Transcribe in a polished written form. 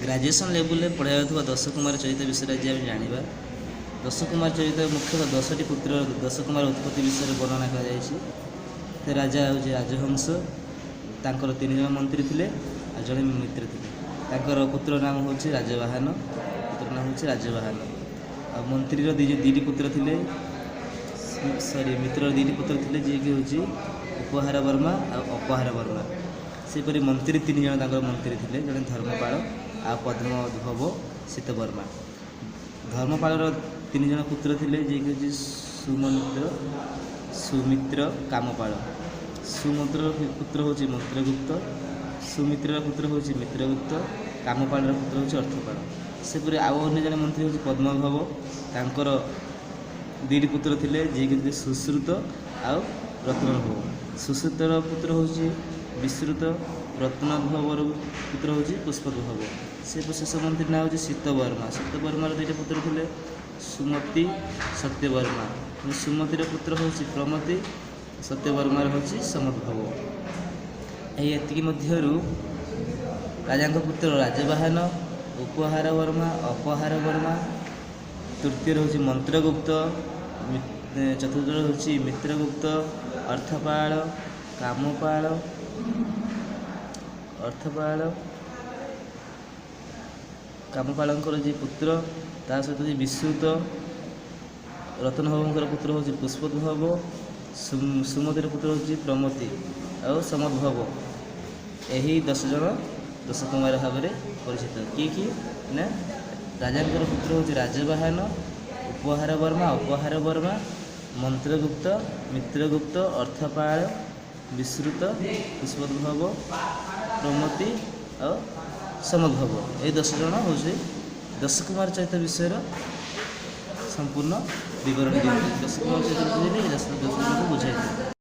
Graduation ଲେବୁଲରେ ପଢ଼ାଯାଉଥିବା Dashakumara ଚରିତ ବିଷୟରେ ଆଜି ଆମେ ଜାଣିବା। ଦଶକୁମାର ଚରିତ ମୁଖ୍ୟତଃ 10ଟି ପୁତ୍ର ଦଶକୁମାର ଉତ୍ପତ୍ତି ବିଷୟରେ ବର୍ଣ୍ଣନା କରାଯାଇଛି। ସେ ରାଜା ହେଉଛି ରାଜହଂସ। ତାଙ୍କର ତିନି ଜଣ ମନ୍ତ୍ରୀ ଥିଲେ ଆଉ ଜଣେ ମିତ୍ର ଥିଲେ। ତାଙ୍କର ପୁତ୍ର ନାମ ହେଉଛି ରାଜବାହନ। ପୁତ୍ର ନାମ ହେଉଛି ରାଜବାହନ। ଆଉ ମନ୍ତ୍ରୀର ଦୁଇଟି ପୁତ୍ର ଥିଲେ, ସରି, ମିତ୍ରର ଦୁଇଟି ପୁତ୍ର ଥିଲେ, ଯିଏକି ହେଉଛି ଉପହାର ବର୍ମା ଆଉ ଅପହାର ବର୍ମା। ସେହିପରି ମନ୍ତ୍ରୀ ତିନି ଜଣ ତାଙ୍କର ମନ୍ତ୍ରୀ ଥିଲେ, ଜଣେ ଧର୍ମପାଳ ଆଉ ପଦ୍ମୋଦ୍ଭବ, ଶୀତବର୍ମା। ଧର୍ମପାଳର ତିନି ଜଣ ପୁତ୍ର ଥିଲେ, ଯିଏକି ହେଉଛି ସୁମନ୍ତ୍ର, ସୁମିତ୍ର, କାମପାଳ। ସୁମନ୍ତ୍ରର ପୁତ୍ର ହେଉଛି ମନ୍ତ୍ରଗୁପ୍ତ, ସୁମିତ୍ରର ପୁତ୍ର ହେଉଛି ମିତ୍ରଗୁପ୍ତ, କାମପାଳର ପୁତ୍ର ହେଉଛି ଅର୍ଥପାଳ। ସେପରି ଆଉ ଅନ୍ୟ ଜଣେ ମନ୍ତ୍ରୀ ହେଉଛି ପଦ୍ମୋଦ୍ଭବ। ତାଙ୍କର ଦୁଇଟି ପୁତ୍ର ଥିଲେ, ଯିଏକି ଥିଲେ ସୁଶ୍ରୁତ ଆଉ ରତ୍ନୋଦ୍ଭବ। ସୁଶ୍ରୁତର ପୁତ୍ର ହେଉଛି ବିଶ୍ରୁତ, ରତ୍ନୋଦ୍ଭବର ପୁତ୍ର ହେଉଛି ପୁଷ୍ପୋଦ୍ଭବ। ସେ ଶେଷ ମନ୍ତ୍ରୀ ନାଁ ହେଉଛି ଶୀତବର୍ମା। ଶୀତବର୍ମାର ଦୁଇଟା ପୁତ୍ର ଥିଲେ, ସୁମତି, ସତ୍ୟବର୍ମା। ସୁମତିର ପୁତ୍ର ହେଉଛି ପ୍ରମତି, ସତ୍ୟବର୍ମାର ହେଉଛି ସମୋଦ୍ଭବ। ଏହି ଏତିକି ମଧ୍ୟରୁ ରାଜାଙ୍କ ପୁତ୍ର ରାଜବାହନ, ଉପହାର ବର୍ମା, ଅପହାର ବର୍ମା, ତୃତୀୟରେ ହେଉଛି ମନ୍ତ୍ରଗୁପ୍ତ, ଚତୁର୍ଥରେ ହେଉଛି ମିତ୍ରଗୁପ୍ତ, ଅର୍ଥପାଳ, କାମପାଳ, ଅର୍ଥପାଳ, କାମପାଳଙ୍କର ଯିଏ ପୁତ୍ର, ତା ସହିତ ଯିଏ ବିଶ୍ରୁତ, ରତ୍ନଭବଙ୍କର ପୁତ୍ର ହେଉଛି ପୁଷ୍ପୋଦ୍ଭବ, ସୁମତିର ପୁତ୍ର ହେଉଛି ପ୍ରମତି ଆଉ ସମୋଦ୍ଭବ। ଏହି 10 ଜଣ ଦଶକୁମାର ଭାବରେ ପରିଚିତ। କିଏ କିଏ ନା ରାଜାଙ୍କର ପୁତ୍ର ହେଉଛି ରାଜବାହନ, ଉପହାର ବର୍ମା, ଅପହାର ବର୍ମା, ମନ୍ତ୍ରଗୁପ୍ତ, ମିତ୍ରଗୁପ୍ତ, ଅର୍ଥପାଳ, ବିଶ୍ରୁତ, ପୁଷ୍ପୋଦ୍ଭବ, ପ୍ରମତି ଆଉ ସମୋଦ୍ଭବ। ଏହି 10 ଜଣ ହେଉଛି ଦଶକୁମାର ଚରିତ ବିଷୟର ସମ୍ପୂର୍ଣ୍ଣ ବିବରଣୀ ଦିଅନ୍ତି। ଦଶକୁମାର ଚରିତ ବୁଝିଲେ ଏହି 10 ଜଣଙ୍କୁ ବୁଝାଇଥାଏ।